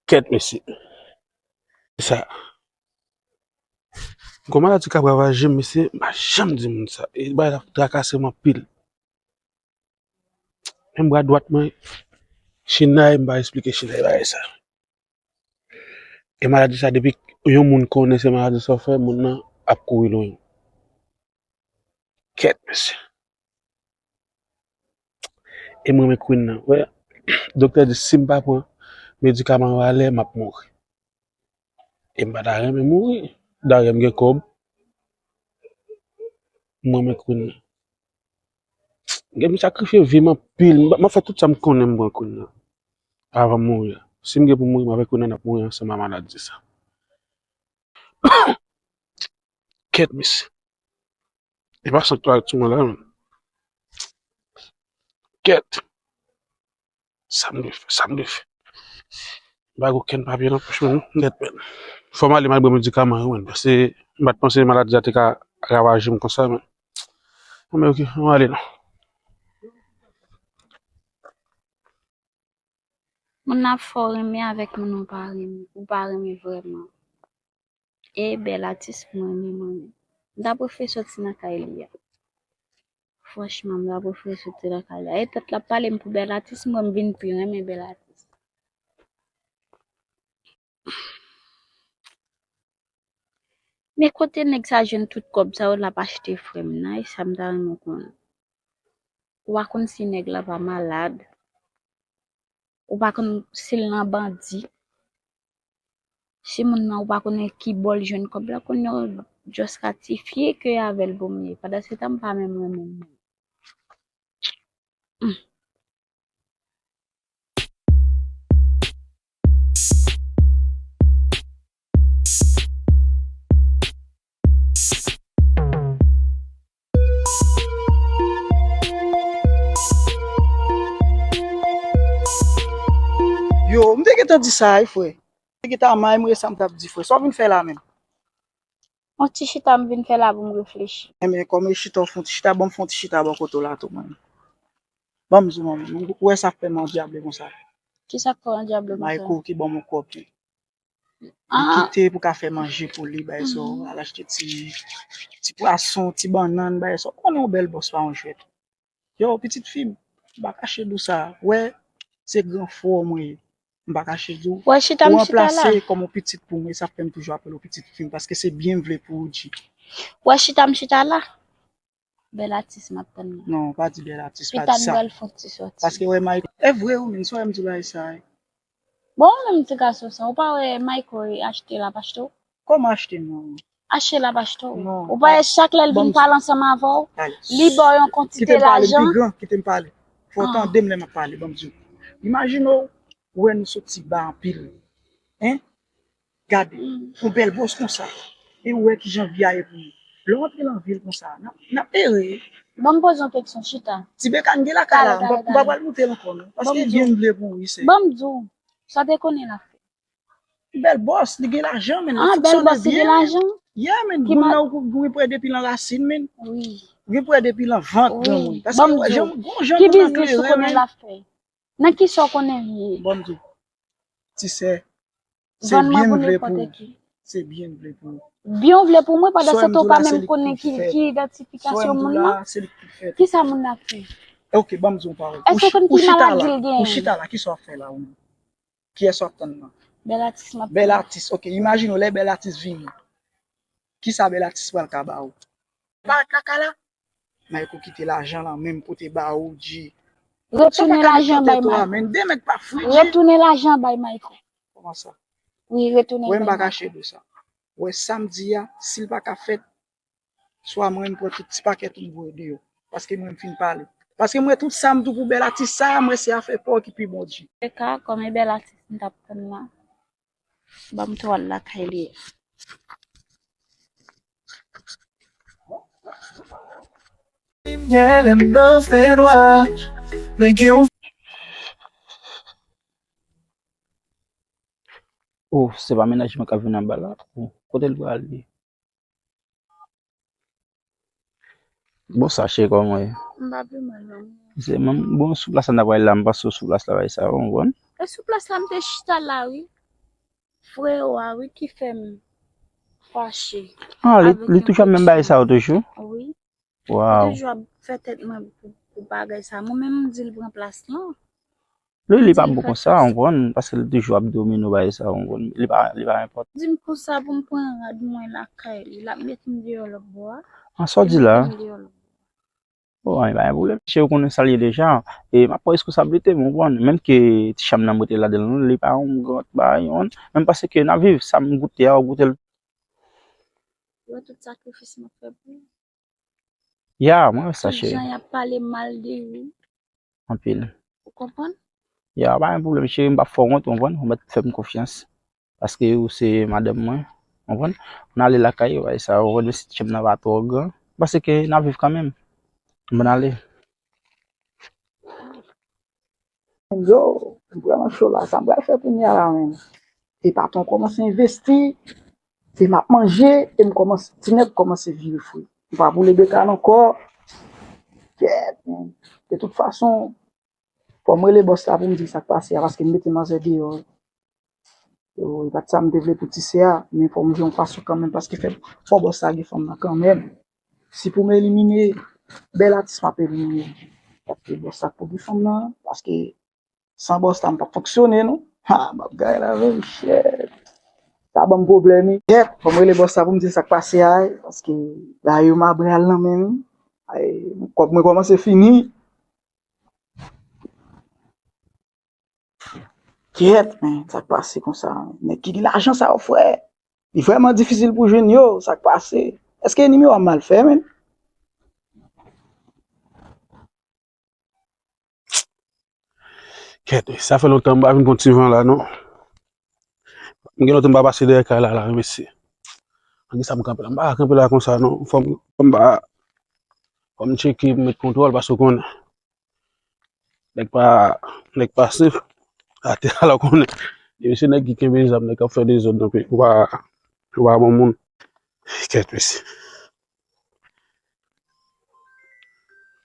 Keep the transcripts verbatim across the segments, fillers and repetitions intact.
Kèt, mesye. Sa. Gon maladi k ap ravaje m, mesye, m pa janm di moun sa. E bagay la trakase m anpil. Menm bra dwat mwen, chenay, m pa esplike chenay bagay sa. E maladi sa, depi yon moun konnen se maladi sa w fè, moun nan ap kouri lwen w. Kèt, mesye. E m renmen Queen nan. Wè, doktè di si m pa pran medikaman yo alè, m ap mouri. E m pa ta renmen mouri. Dayè m gen kòb. M renmen Queen nan. Gen m sakrifye vi m anpil. M ap fè tout sa m konnen m pran Queen nan. Avan m mouri a. Si m gen pou mouri, m avèk Queen nan n ap mouri ansanm a maladi sa. Kèt, mesye. E pa san k tou ak tou mwen la, menm. Kèt. Sa m dwe fè, sa m dwe fè. M pa gen okenn papye nan pòch mwen, non. Kèt, menm. Fò m ale m al bwè medikaman yo, menm. Paske m pa t panse maladi a te ka ravaje m konsa, menm. Bon, men oke, ann ale non. Moun nan ap fè w renmen avèk moun ou pa renmen, ou pa renmen vrèman. E bèl atis mwen renmen, mwen renmen. M ta prefere soti nan kay li a. Franchman, m ta prefere soti nan kay li a. E tèt l ap pale m pou bèl atis, mwen m vin pi renmen bèl atis. Men kote nèg sa jwenn tout kòb sa yo l ap achte frè m nan? E sa m ta renmen konnen. Ou pa konn si nèg la pa malad. Ou pa konn si l nan bandi. Si moun nan ou pa konnen ki bò l jwenn kòb la, kounye a w just ka tifye ke avè l pou m ye. Pandansetan m pa menm renmen l menm. Yo, m te gentan di sa wi frè. M te gentan may m re sa m t ap di frè. Sa w vin fè la menm? On ti chita m vin fè la pou m reflechi. Enben kòm e chita w fè on ti chita, ban m fè on ti chita bò kote w la tou mwen. Ban m di w manmi, ou wè sa k fè m andyable konsa? Kisa k fè w andyable konsa? Mayko ki ban m on kòb. Li kite pou ka fè manje pou li, bagay sa yo, al achte ti ti pwason, ti bannann, bagay sa yo. Ou konnen yon bèl bòs pa yon jwèt. Yo, pitit fi m, m pa kache di w sa. Wè, se gran frè w mwen ye. M pa kache di w. Ou ranplase kòm yon pitit pou mwen, e sa k fè m toujou apele w pitit fi m, paske se byen m vle pou ou, Dji. Wè chita m chita la. Bèl atis m ap tann la. Non, pa di bèl atis, pa di sa. Pita n pral fè on ti sòti. Paske wè Mayko, e vre wi, men sa w wè m di w bagay sa. Bon, ou menm ti gason sa, ou pa wè Mayko achte l ap achte w? Kòman achte non? Achte l ap achte w. Non. Ou pa wè chak lè l vin pale ansanm avè w, li ba w yon kantite lajan. Kite m pale, pi gran, kite m pale. Fò w tande m lè m ap pale, ban m di w. Imajine w, ou wè nou soti ba anpil. Hein? Gade, yon bèl bòs konsa. E ou wè kijan vi a ye pou nou. Lè w antre nan vil konsa, n ap, n ap ere. Ban m poze yon keksyon, chita. Ti Bekàn gen lakay la, m pa, m pa pral moute l ankò non. Paske byen m vle pou ou wi sè. Ban m di w, sa w te konnen l ap fè. Bèl bòs, li gen lajan, men l ap fonksyone byen, men. Yeah, men, moun nan ou gen pou wè depi lan rasin, men. Ou gen pou wè depi lan vant, granmoun. Paske ou wè, jan, gon jan moun nan klere, men. Nan kisa w konnen li ye? Ban m di w. Ti sè, se byen m vle pou ou. Se byen m vle pou ou. Byen w vle pou mwen, pandan se tan ou pa menm konnen ki, ki idantifikasyon moun nan. Kisa moun nan ap fè? Ok, ban m di w yon pawòl. Èske w konn ki maladi l genyen? Ou chita la, kisa w ap fè la ou menm? Kiyès w ap tann nan? Bèl atis m ap tann. Bèl atis, ok. Imajine w lè bèl atis vini. Kisa bèl atis pral ka ba ou? Parèt lakay la? Mayko kite lajan lan men m pote ba ou, Dji. Retounen lajan bay Mayko. Retounen lajan bay Mayko. Kòman sa? Wi, retounen bay Mayko. Wè m pa kache de sa. Wè sa m di a, si l pa ka fèt, swa mwen m pran tout ti pakèt ou m voye deyò. Paske mwen m fin pale. Paske m wè tout sa m di w pou bèl atis sa, m wè se afè pa w ki pi bon, Dji. Antouka, kòm e bèl atis m t ap tann la. Ban m tou al lakay li. Oh, se pa mennaj mwen k ap vin anba la? Oh, kote l pral ye? Bonswa cheri, kòman w ye? M pa pi mal non. Se mwen, bon, sou plas la n ap pale la, m panse w sou plas la bay sa, w konprann? E sou plas la m te chita la wi. Freo a wi ki fè m fache. Ah, li, li toujou ap menm bagay sa yo toujou? Wi. Li toujou ap fè tèt mwen pou, pou bagay sa. Mwen menm m di l pran plas lan. Li, li pa bon konsa, w konprann, paske li toujou ap domine w bagay sa, w konprann. Li pa, li pa enpòtan. Di m konsa pou m pran rad mwen lakay li, l ap mete m deyò lòt bò a. An sa w di la? Li mete m deyò lòt bò a. Oh, anyen, pa gen pwoblèm. Mesye, ou konnen sa l ye deja. E m ap pran responsablite m, ou konprann. Menm ke ti chanm nan m rete ladan l, li pa yon gran bagay, yon. Men m panse ke n ap viv, sa m goute a, ou goute l. Yo, tout sakrifis m ap fè pou ou. Ya, mwen wè sa, cheri. Tout jan y ap pale mal de ou. Anpil. Ou konprann? Ya, pa gen pwoblèm, cheri, m p ap fè w wont, ou konprann? Ou mèt fè m konfyans. Paske ou se madanm mwen, ou konprann? Ann ale lakay ou, bay sa, ou konprann, si ti chanm nan pa twò gran. M panse ke n ap viv kanmenm. Ann ale. Yo, m vrèman cho la. Sa m pral fè kounye a la, menm. E patwon kòmanse envesti, e m ap manje, e m kòmanse, ti nèg kòmanse vire fou. M pa boule bekàn ankò. Kèt, men. De tout fason, fò m rele bòs la pou m di sa k pase a, paske m mete manzè deyò. Yo, e pa t sa m te vle pou ti sè a, men fò m jwe yon fason kanmenm, paske fè, fò bòs la gen fanm nan kanmenm. Si pou m elimine bèl atis, m ap elimine l. Paske bòs la pou gen fanm nan, paske san bòs la, m p ap fonksyone, non. Ha, bagay la, menm, shit. Sa ban m pwoblèm, wi. Yèp, fò m rele bòs la pou m di sa k pase a, wi, paske la, yo m ap al nan men, wi. Ay, kòb mwen kòmanse fini. Kèt, men, sa k pase konsa, men? Nèg ki gen lajan sa yo, frè. Li vrèman difisil pou jwenn yo, sa k pase? Èske nimewo a mal fè, men? Kèt, sa fè lontan m pa vin pran ti van la, non. M gen lontan m pa pase dèyè kay la, la, wi, mesye. Ann di sa m kanpe la. M pa ka kanpe la konsa, non. Fò m, fò m pa, fò m tcheke, m met kontwòl, paske w konnen. Nèg pa, nèg pa sef. Atè a la w konnen. Depi se nèg ki kenbe zam, nèg k ap fè dezòd nan peyi. Ou pa, ou pa bon moun. Kèt, mesye.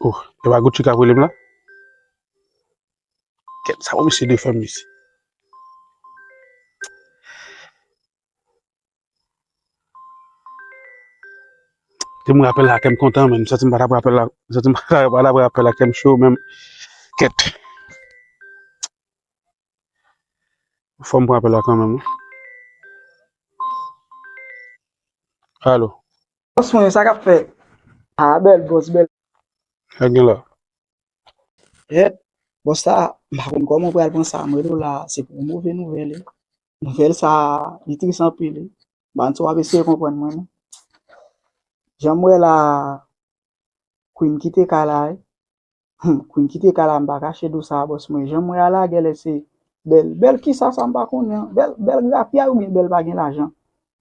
Oh, e pa Gucci k ap rele m la? Kèt, sa bon, mesye, de fanm, mesye. Te mwen apèl la, kè m kontan, men m santi m pa t ap apèl la, m santi m pa t ap apèl la, kè m cho, men kèt. Fò m pran apèl la kanmenm, wi. Alo. Bòs mwen, sa k ap fèt? Ah, bèl bòs, bèl. Sa gen la? Yèt, bòs la, m pa konn kòman w pral pran sa, m rele w la, se pou yon move nouvèl, wi. Nouvèl sa, li tris anpil, wi. M pa konn si w ap eseye konprann mwen, non. Jan m wè la, Queen kite kay la, wi. Hmm, Queen kite kay la, m pa kache di w sa, bòs mwen. Jan m wè a la, genlè se bèl. Bèl kisa sa, m pa konnen. Bèl, bèl grapyay oubyen bèl pa gen lajan?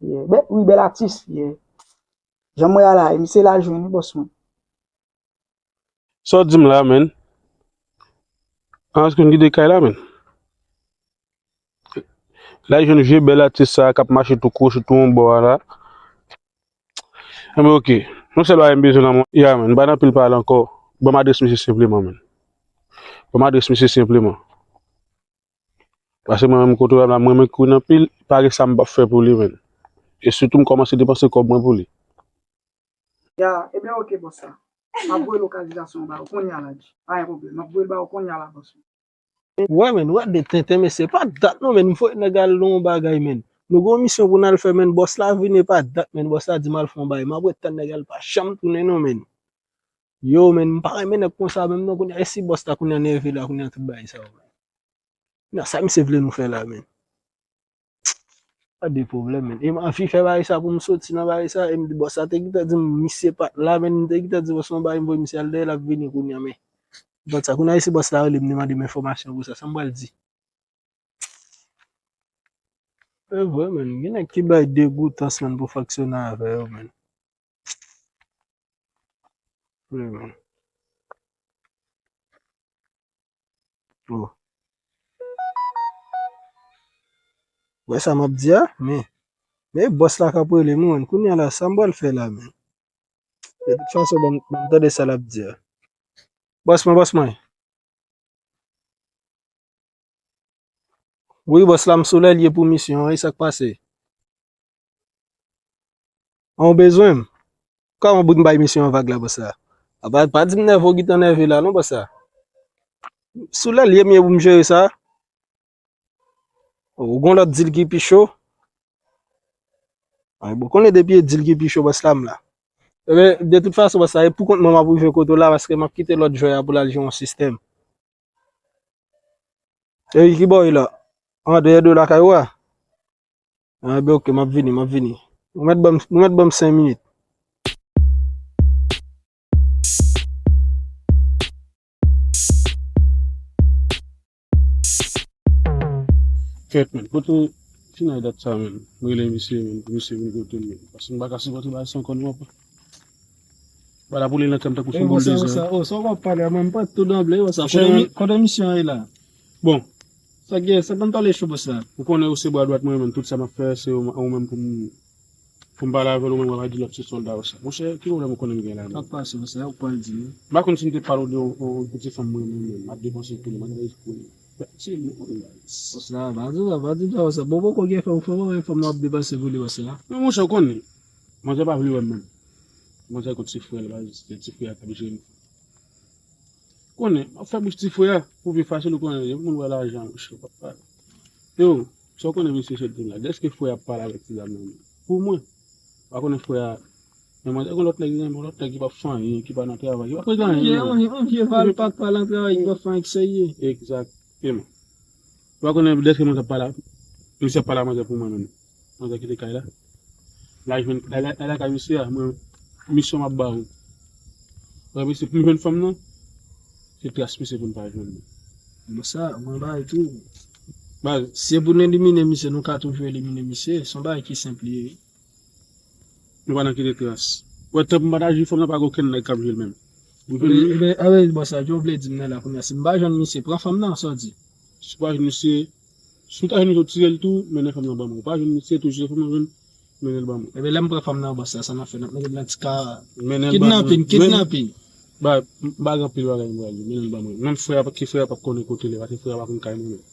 Yeah. Bèl, wi, bèl atis, yeah. Jan m wè a la, misye la jwenn, wi, bòs mwen. Sa w di m la, menn? An, èske w kite kay la, menn? La, jwenn vye bèl atis sa k ap mache tou kwochi tou yon bò a la. Enben, oke. Yon sèl bagay m bezwen nan mwen. Ya, menn, m pa nan pil pale ankò. Ban m adrès misye senpleman, menn. Ban m adrès misye senpleman. Paske mwen menm kote w la, mwen menm kouri nan pil, pa gen sa m p ap fè pou li, menn. E sitou m kòmanse depanse kòb mwen pou li. Ya, ebyen, oke, bòs la. M ap voye lokalizasyon an ba ou kounye a la, G. Pa gen pwoblèm. M ap voye l ba ou kounye a la, bòs. Wè, menn, wè de tenten, mesye. Pa dat non, menn. M voye nèg al nan yon bagay, menn. Nou gen yon misyon pou n al fè, menn. Bòs la vini, e pa dat, menn. Bòs la di m al fè yon bagay. M ap ret tann nèg la, l pa janm tounen non, menn. Yo, menn, m pa renmen nèg konsa, menm non, kounye a, e si bòs la kounye a nève la, kounye a tout bagay sa yo, menn. Nan sa misye vle nou fè la, menn. Pa de pwoblèm, menn. E m anvi fè bagay sa pou m soti nan bagay sa. E m di bòs la te gentan di m, misye pa t la, menn. M te gentan di bòs la yon bagay, m voye misye al dèyè, l ap vini kounye a, men. Bòs sa, kounye a, e si bòs la rele m, li mande m enfòmasyon pou sa, sa m pral di? E vre, menn. Gen nèg ki bay degoutans, menn, pou fonksyone avè yo, menn. Vre, menn. Oh. Wè sa m ap di a? Men, men bòs la k ap rele m, wi, menn. Kounye a la, sa m pral fè la, menn? De tout fason, ban m, ban m tande sa l ap di a. Bòs mwen, bòs mwen. Wi, bòs la, m sou lè l ye pou misyon an, e sa k pase? An, ou bezwen m? Kòman pou n bay misyon an vag la, bòs la? A, pa, pa di m nève, ou gentan nève la, non, bòs la. Sou lè l ye m ye pou m jere sa. Ou gon lòt dil ki pi cho? Ay, bon, konnen depi e dil ki pi cho, bòs la, m la. Ebyen, de tout fason, bòs la, e pou kont mwen m ap rive kote w la, paske m ap kite lòt jwè a pou l al jwe yon sistèm. Epi ki bò w ye la? An dèyè de lakay ou a? An, ebyen, oke, m ap vini, m ap vini. Ou mèt ban m, ou mèt ban m senk minit. Kèt, men, kote Tinay dat sa, men? M rele misye, men, pou misye vin kote m, men. Paske m pa ka sipòte bagay sa ankò, non, papa. Ba la pou li nan kè m tankou se yon boul dezè. Sa, oh, sa w ap pale a, mwen, m pa tou danble, wè sa. Kote mi-, kote misyon an ye la? Bon. Sa gen, sa ban pale cho, bòs la. Ou konnen ou se bra dwat mwen, men, tout sa m ap fè, se ou, ou menm pou m, pou m pale avè l, ou menm w ap di lòt se sòlda ou sa. Monchè, ki pwoblèm ou konnen m gen la, men? Sa k pase, bòs la, ou pral di m. M pa konn si m te pale w de yon, yon, yon ti fanm mwen, men, men, m ap depanse pou li, m ap depanse pou li. Se li, ou konnen bagay. Bòs la, pa di sa, pa di sa, bòs la. Bon, poko gen fanm, ou fè mwen fanm nan ap depanse pou li, bòs la. Men, monchè, ou konnen. Manzè pa vle wè m menm. Manzè konn ti frè l, baz, se ti frè a k ap jere m. Konnen, m ap fè bouch ti frè a, pou pi fasil, ou konnen, yon moun wè lajan, monchè, papa. Yo, sa w konnen misye sot di m la, dèske frè a ap pale avèk ti dam nan menm? Pou mwen, pa konnen frè a, men manzè gon lòt nèg, yon lòt nèg ki p ap fè anyen, ki pa nan travay, ki pa fè anyen. Yon vye, yon vye, yon vye valpa k pa nan travay, ki pa fè anyen ki serye. Egzakteman. Ou pa konnen dèske manzè ap pale, misye ap pale a manzè pou mwen menm. Manzè kite kay la. L al jwenn, l al, l al lakay misye a, mwen, misyon m ap ba ou. Wè, misye, pou m jwenn fanm nan, se tras misye pou n pa jwenn li. Bon, sa, mwen bay tou. Baz. Si se pou n elimine misye, nou ka toujou elimine misye. Se yon bagay ki senp li ye. Nou pa nan kite tras. Wè, tanp m pa ta jwenn fanm nan, pa gen okenn nèg k ap jwenn l menm. Ou jwenn li? Ebyen, ebyen, bòs la, jan w vle di m nan la kounye a, si m pa jwenn misye, pran fanm nan, sa w di? Si w pa jwenn misye, si w ta jwenn misye, w tire l tou, mennen fanm nan ban mwen. Ou pa jwenn misye, tou jwenn fanm nan, jwenn, mennen l ban mwen. Ebyen, lè m pran fanm nan, bòs la, sa n ap fè, n ap mete l nan ti ka kidnapin, kidnapin. Ba, m pa gen anpil bagay m pral di, mennen l ban mwen. Menm frè a, ki frè a p ap konnen kote l ye, paske frè a pa konn kay mwen menm.